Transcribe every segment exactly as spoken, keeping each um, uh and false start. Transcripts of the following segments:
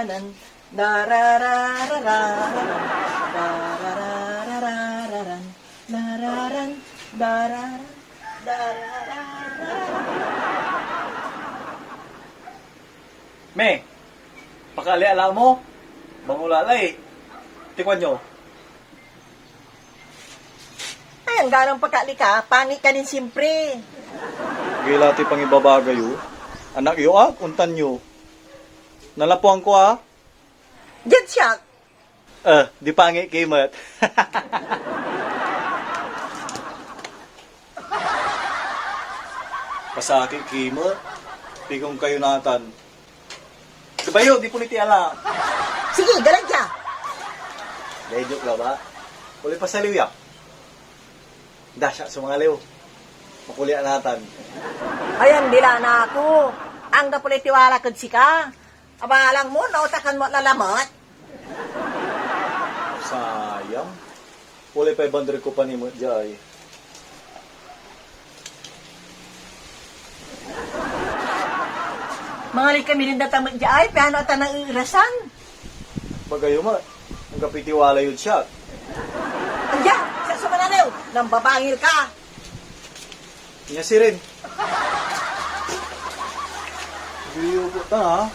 Dararararararan, dararararararan, dararan, dararan, darararararan. Me, pakaaliala mo? Bangula la eh. Tikwan yo. Ay, anggaran pakaali ka, pangit ka nin simpri. Gila ti pangibabaga yo. Anak yo ak, ontan yo. Nalapuan ko, ah. Diad siak. Eh, di pangit ki met. Pasakit ki met. Pigong kayo natan. Dibayo, di puli ti ala. Sige, galang ka. Dahil joke la ba? Puli pasaliw ya. Dasya so mangaliw. Makulia natan. Ayan, dila na ako. Anggapo lay tiwala kod sika. Abalang mo, nautakan mo lalamet. Sayang. Walay five hundred ko pa ni met diay. Mangalay kami rin data met diay, piano ata naeerasan. Bagay yo met, anggapoy tiwala yod siak. Aya, siak so manaliw, nambabangil ka. Nia sirin. Biyo ko ta, ha?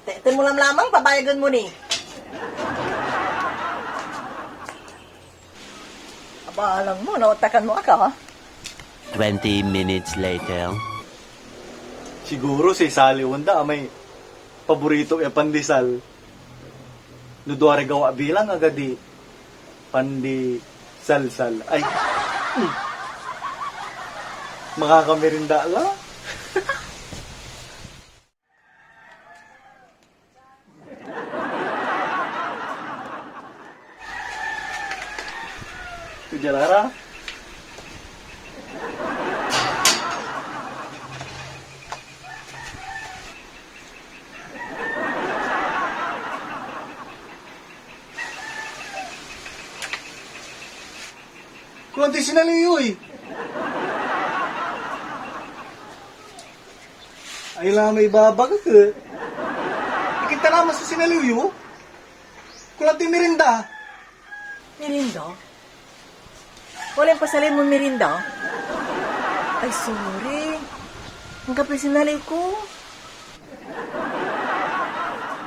Te-, te mo lamlamang, babayagan mo ni. Abalang mo, nautakan mo ak, ha? Twenty minutes later. Siguro say saliwen da amay paborito ya pandesal. No duaray gawa bilang, agadi pandisalsal. Ay. Hmm. Makakamirinda la. Kuya Lara? Kulanti sinaliw yo eh. Ay la may ibabagak eh. Akin ta laman so sinaliw yo? Kulanti mirinda. Mirinda? Walay pasaliw mon mirinda? Ay, sorry. Anggapoy sinaliw ko.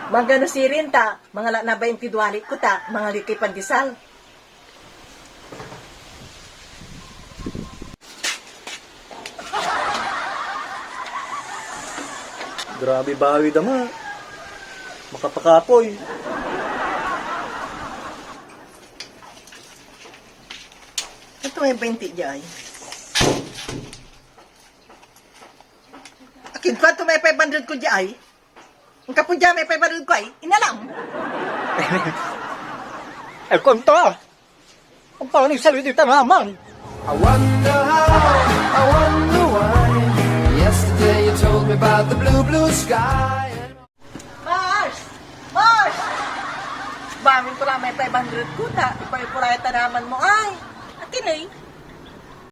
Magano sirin ta, mangala na bainti dualit ko ta, mangalay kay pandesal. Grabe bawi da ma. Makapakapoy. Ito may bainti diay. Akin, kuanto may five hundred ko diay? Anggapo dia may five hundred ko ay inalam. Eh, kontra. Ang parang yung salita naman. I wonder how, I wonder why. Yesterday you told me about the blue, blue sky. Mars! Mars! Bamin ko lang may five hundred ko ta, ipay ko ra ya tanaman mo ay. Akin ay.